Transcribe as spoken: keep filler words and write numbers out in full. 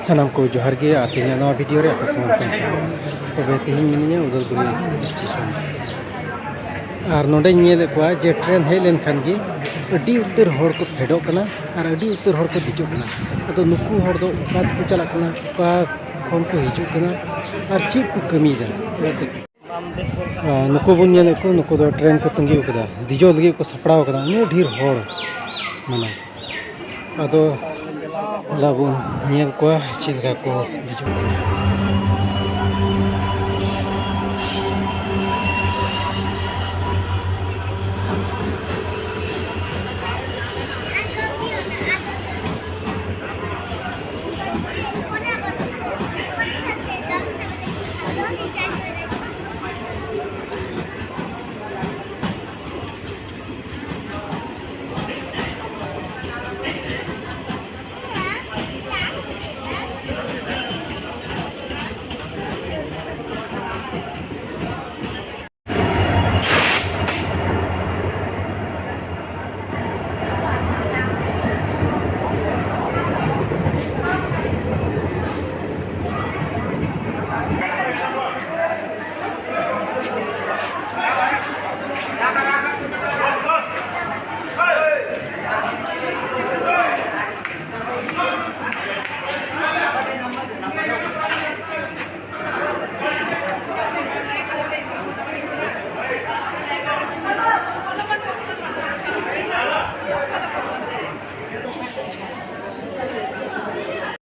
ᱥᱟᱱᱟᱢ ᱠᱚ ᱡᱚᱦᱟᱨ ᱜᱮ, ᱟᱨ ᱛᱮᱦᱮᱧᱟᱜ ᱱᱚᱣᱟ ᱵᱷᱤᱰᱤᱭᱳ ᱨᱮ ᱟᱯᱮ ᱥᱟᱱᱟᱢ ᱠᱚ ᱛᱚᱵᱮ ᱛᱮᱦᱮᱧ ᱢᱤᱱᱟᱹᱧᱟ ᱩᱫᱟᱞᱜᱩᱲᱤ ᱥᱴᱮᱥᱚᱱ᱾ ᱟᱨ ᱱᱚᱰᱮᱧ ᱧᱮᱞᱮᱫ ᱠᱚᱣᱟ ᱡᱮ ᱴᱨᱮᱱ ᱦᱮᱡ ᱞᱮᱱᱠᱷᱟᱱ ᱜᱮ ᱟᱹᱰᱤ ᱩᱛᱟᱹᱨ ᱦᱚᱲ ᱠᱚ ᱯᱷᱮᱰᱚᱜ ᱠᱟᱱᱟ ᱟᱨ ᱟᱹᱰᱤ ᱩᱛᱟᱹᱨ ᱦᱚᱲ ᱠᱚ ᱫᱮᱡᱚᱜ ᱠᱟᱱᱟ᱾ ᱟᱫᱚ ᱱᱩᱠᱩ ᱦᱚᱲ ᱫᱚ ᱚᱠᱟ ᱛᱮᱠᱚ ᱪᱟᱞᱟᱜ ᱠᱟᱱᱟ, ᱚᱠᱟ ᱠᱷᱚᱱ ᱠᱚ ᱦᱤᱡᱩᱜ ᱠᱟᱱᱟ ᱟᱨ ᱪᱮᱫ ᱠᱚ ᱠᱟᱹᱢᱤᱭᱮᱫᱟ? ᱟᱨ ᱱᱩᱠᱩ ᱵᱚᱱ ᱧᱮᱞᱮᱫ ᱠᱚ, ᱱᱩᱠᱩ ᱫᱚ ᱴᱨᱮᱱ ᱠᱚ ᱛᱟᱺᱜᱤ ᱟᱠᱟᱫᱟ, ᱫᱮᱡᱚᱜ ᱞᱟᱹᱜᱤᱫ ᱠᱚ ᱥᱟᱯᱲᱟᱣ ᱟᱠᱟᱫᱟ, ᱩᱱᱟᱹᱜ ᱰᱷᱮᱨ ᱦᱚᱲ᱾ ᱢᱟᱱᱮ ᱟᱫᱚ ᱦᱚᱞᱟ ᱵᱚᱱ ᱧᱮᱞ ᱠᱚᱣᱟ ᱪᱮᱫ ᱞᱮᱠᱟ ᱠᱚ ᱫᱮᱡᱚᱜ ᱠᱟᱱᱟ᱾